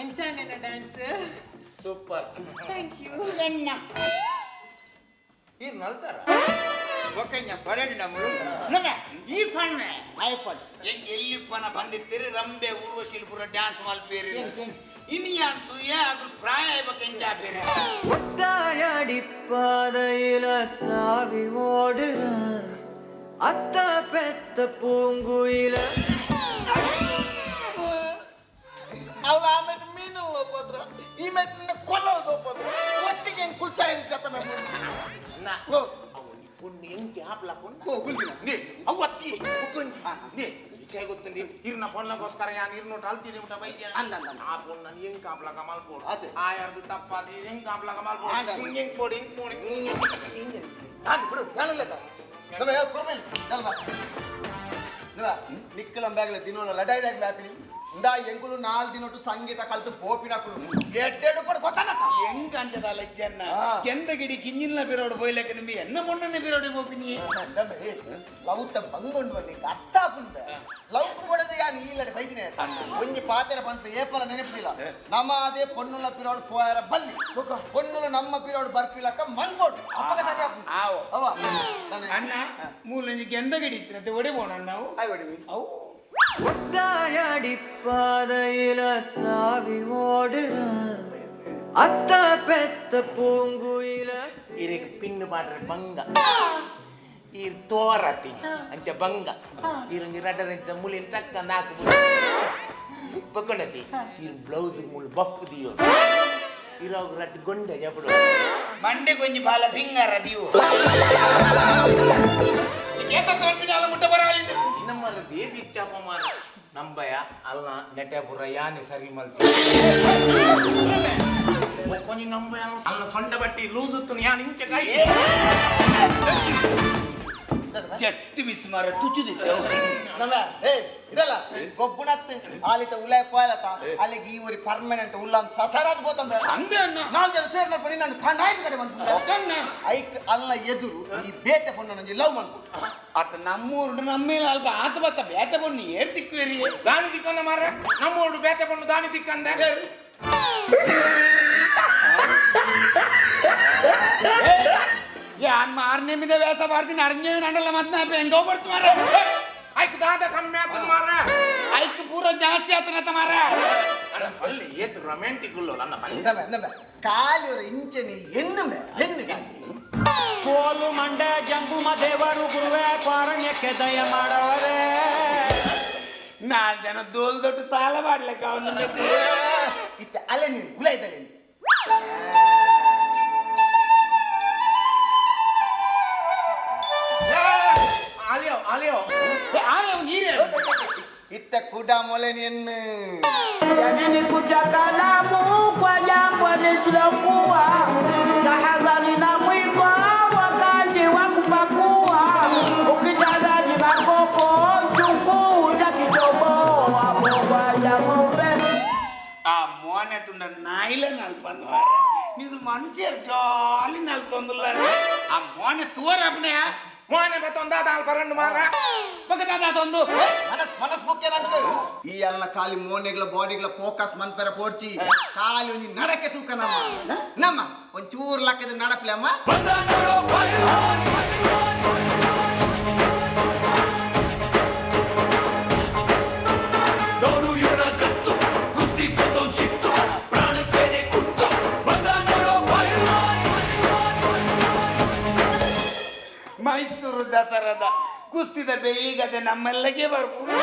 ಎಂಚಾಂಡೆನ dance? Super. Thank you. ಎನ್ನ. ಈ ನಲ್ತಾರ. ಒಕ್ಕಂಜ ಪರಡಿನ ಮುಳು ನಮ್ಮ ಈ ಫನ್ನೆ ಐಫೋನ್. ಎಂಕ್ ಎಲ್ಲಿಪ್ಪನ ಬಂದಿತ್ತೀರಿ, ರಂಬೆ ಊರ್ವಶಿಲ್ಪುರ ಡ್ಯಾನ್ಸ್ ಮಲ್ಪೇರಿ. ಇನಿಯಂತು ಏ ಅದು ಪ್ರಾಯ ಎಂಚಾಪೇರಿ. ஒத்தாயடி பாதையில தாவி ஓடுற அத்த பெத்த பூங்குயில. ಅವ ಆಮೇಲೆ ಮೀನು ಹೋದ್ರ, ಈ ಮೇಲೆ ಕೊಲ್ಲ ಹೋದ್ರ, ಒಟ್ಟಿಗೆ ಹೆಂಗ್ ಕುಲ್ಸಾಯಿ ಜತ. ಪೊಣ್ಣು ಎಂಕೆ ಆಪ್ಲ ಪೊಣ್ಣು ನೇ ಅವು ಅತ್ತಿ ಮುಕ್ಕೊಂಜಿ ನೇ ವಿಷಯ ಗೊತ್ತುಂಡಿ. ಇರ್ನ ಪೊಣ್ಣಗೋಸ್ಕರ ಯಾನ್ ಇರ್ನೋಟ್ ಅಲ್ತೀನಿ ಮುಟ ಬೈದ್ಯ. ಅಂದ ಅಂದ. ಆ ಪೊಣ್ಣ ಎಂಕ್ ಆಪ್ಲ ಕಮಾಲ್ ಪೋಡು. ಅದೇ. ಆ ಯಾರ್ದು ತಪ್ಪಾದ ಎಂಕ್ ಆಪ್ಲ ಕಮಾಲ್ ಪೋಡು. ಅಂದ. ಹಿಂಗ್ ಎಂಕ್ ಪೋಡು, ಹಿಂಗ್ ಪೋಡು. ನಾನು ಬಿಡು, ನಾನು ಲೆಕ್ಕ ಕುರ್ಮಿಲ್ ನಲ್ವಾ ನಿಕ್ಕಲ ಬ್ಯಾಗ್ಲ ದಿನೋಲ ಲಡಾಯ್ದಾಗ ಬ್ಯಾಪಿನಿ ಇಂದಾ. ಎಂಕುಲು ನಾಲ್ ದಿನೊಟ್ಟು ಸಂಗೀತ ಕಲ್ತು ಪೋಪಿನಕುಲು ಎಡ್ಡೆಡು ಪಡ್ ಗೊತ್ತಾನತ್ತ. ಎಂಕ್ ಅಂಚದ ಲಜ್ಜನ್ನ. ಆ. ಎಂದ ಗಿಡಿ ಕಿಂಜಿಲ್ನ ಪಿರೋಡು ಪೋಯ್ಲೆಕ್ಕ ನಿಂಬಿ ಎನ್ನ ಮೊಣ್ಣನೆ ಪಿರೋಡಿ ಪೋಪಿನಿ. ಲೌತ ಬಂಗೊಂಡು ಬನ್ನಿ ಅರ್ಥ ಆಪುಂಡು. ಲವ್ ಕೊಡದೆ ಯಾನ್ ಇಲ್ಲಡೆ ಬೈದಿನಿ. ಒಂಜಿ ಪಾತೆರ ಪನ್ಪ ಏಪಲ ನೆನಪಿಲ್ಲ. ನಮ್ಮ ಅದೇ ಪೊನ್ನುಲ ಪಿರೋಡು ಪೋಯರ ಬಲ್ಲಿ, ಪೊನ್ನುಲು ನಮ್ಮ ಪಿರೋಡು ಬರ್ಪಿಲಕ್ಕ ಮನ್ಬೋಡು. ಅಪ್ಪಗ ಸರಿ ಆಪುಂಡು. ಆವೋ. ಅವ ಅಣ್ಣ, ಮೂಲಂಜಿ ಎಂದ ಗಿಡಿ ಇತ್ತಿನತೆ ಒಡೆ ಪೋಣ ನಾವು. ಆಯ್ ಒಡೆ. ಅವು. ஒத்தாயடி பாதையில தாவி ஓடுற அத்த பெத்த பூங்குயில. ಇರೆಗ್ ಪಿನ್ನು ಪಾಡ್ರೆ ಬಂಗ. ಈರ್ ತೋರತಿ ಅಂಚ ಬಂಗ. ಈರೊಂಜಿ ರಡ್ಡರಂಚಿದ ಮುಲಿನ್ ಟಕ್ಕ ನಾಲ್ಕು ಬಕ್ಕೊಂಡತಿ. ಈರ್ ಬ್ಲೌಸ್ ಮುಳ್ಳು ಬಫ್ ದಿಯೋ. ಇರಾವ್ ರಡ್ಡ್ ಗೊಂಡೆ ಜಪಡು. ಮಂಡೆ ಕೊಂಜಿ ಬಾಲ ಪಿಂಗಾರ ದೀವು ಕೇಸ ತೋರ್ಪಿನ ಅಲ್ಲ ಮುಟ್ಟ ಬರವಲ್ಲಿಂದ. ಇನ್ನಮ್ಮರ ದೇವಿ ಇಚ್ಚಾಪ ಮಾರ ನಂಬಯ ಅಲ್ಲ. ನೆಟೆಪುರ ಯಾನೆ ಸರಿ ಮಲ್ತಿ ಒಂಜಿ ನಂಬಯ ಅಲ್ಲ. ಸೊಂಟ ಬಟ್ಟಿ ಲೂಸುತ್ತು ಯಾನ್ ಇಂಚ ಕೈ. ಜಸ್ಟ್ ಮಿಸ್ ಮಾರ, ತುಚ್ಚುದಿತ್ತು. ನಮ್ಮ ಏ ಇದಲ್ಲ ಗೊಬ್ಬುನತ್ ಆಲಿತ ಉಲಾಯ್ ಪೋಯಲತ. ಅಲ್ಲಿಗೆ ಈ ಊರಿ ಪರ್ಮನೆಂಟ್ ಉಲ್ಲನ್ ಸಸರಾದ್ ಪೋತಂಬೆ. ಅಂದೆ ಅಣ್ಣ. ನಾಲ್ ಜನ ಸೇರ್ನ ಪಡಿ ನಾನು ಕಣ್ಣಾಯ್ತು ಕಡೆ ಬಂತು. ಅಣ್ಣ. ಐಕ್ ಅಲ್ಲ ಎದುರು ಈ ಬೇತೆ ಪೊಣ್ಣನೊಂಜಿ ಲವ್ ಮನ್ಪು. ಆತ ನಮ್ಮೂರು ನಮ್ಮೇಲೆ ಅಲ್ಪ ಆತ ಬಕ್ಕ ಬೇತೆ ಬೊಣ್ಣು ಏರ್ ತಿಕ್ಕುವೇರಿ. ದಾನಿ ದಿಕ್ಕಂದ ಮಾರ, ನಮ್ಮೋಡು ಬೇತೆ ಪಣ್ಣು ದಾನಿ ದಿಕ್ಕಂದ. ಯಾನ್ ಮಾರನೇ ಮಿದ ವೇಸ ಮಾಡ್ತೀನಿ ಅರಣ್ಯ ನಡಲ್ಲ ಮತ್ತೆ ಹೆಂಗೋ ಬರ್ತು ಮಾರ. ಐಕ್ ದಾದ ಕಮ್ಮಿ ಆತನ ಮಾರ. ಐಕ್ ಪೂರ ಜಾಸ್ತಿ ಆತನತ್ತ ಮಾರ. ಅಲ್ಲ ಅಲ್ಲಿ ಏತ್ ರೊಮ್ಯಾಂಟಿಕ್ ಉಳ್ಳೋಲ್ಲ ಅನ್ನ ಬನ್ನಿ. ಎಂದಮೆ ಎಂದಮೆ ಖಾಲಿ ஒரு ಇಂಚೆನಿ ಎನ್ನುಂಬೆ ಹೆಣ್ಣು ಖಾಲಿ. ಕೋಲು ಮಂಡ ಜಂಗುಮ ದೇವರು ಗುರುವೇ ಪಾರಣ್ಯಕ್ಕೆ ದಯ ಮಾಡವರೇ. ನಾಲ್ ಜನ ದೋಲ್ ದೊಡ್ಡ ತಾಳ ಮಾಡ್ಲಿಕ್ಕೆ ಅವನ. ಇತ್ತ ಅಲೆ ನೀನು ಗುಲಾಯ್ತಲೆ. ಆಲಿಯೋ ಆಲಿಯೋ. ಆನೆ ನೀರೇ. ಇತ್ತ ಕುಡ ಮೊಲೆ ನಿನ್ನು. Yanini kuja kalamu kwa jambo lisilokuwa tahadhari na mwiko wakati wa kupakua, ukitalaji makoko chungu utakitoboa bogwa ya ng'ombe. ಆ ಮೋನೆ ತುಂಡ ನಾಯಿಲ ನಲ್ಪಂದು ಮಾರ. ನೀವು ಮನುಷ್ಯರು ಜಾಲಿ ನಲ್ತೊಂದುಲ್ಲ. ಆ ಮೋನೆ ತೂರ ಅಪ್ಪಣೆ. ಮೋನೆ ಬತ್ತೊಂದ ದಾಲ್ ಪರಂಡು ಮಾರ. ಬಗ್ಗದಾದೊಂದು. ಮನಸ್ ಮನಸ್ ಮುಖ್ಯ ನಂಗೆ. ಈ ಅಲ್ಲ ಖಾಲಿ ಮೋನೆಗ್ಲ ಬಾಡಿಗ್ಲ ಫೋಕಸ್ ಮನ್ಪೆರ ಪೋರ್ಚಿ. ಖಾಲಿ ಒಂಜಿ ನಡಕೆ ತೂಕ ನಮ್ಮ ನಮ್ಮ ಒಂಚೂರು ಲಕ್ಕದ ನಡಪ್ಲೆ ಅಮ್ಮ. ನೋಡು ಇವನ ಕತ್ತು, ಕುಸ್ತಿ ಬಂದೋನ್ ಚಿತ್ತು, ಪ್ರಾಣಕ್ಕೇನೆ ಕುತ್ತು, ಬಂದ ನೋಡೋ ಪೈಲ್ವಾನ್. ಮೈಸೂರು ದಸರಾದ ಕುಸ್ತಿದ ಬೆಳ್ಳಿಗದೆ ನಮ್ಮೆಲ್ಲಗೆ ಬರ್ಬೋದು.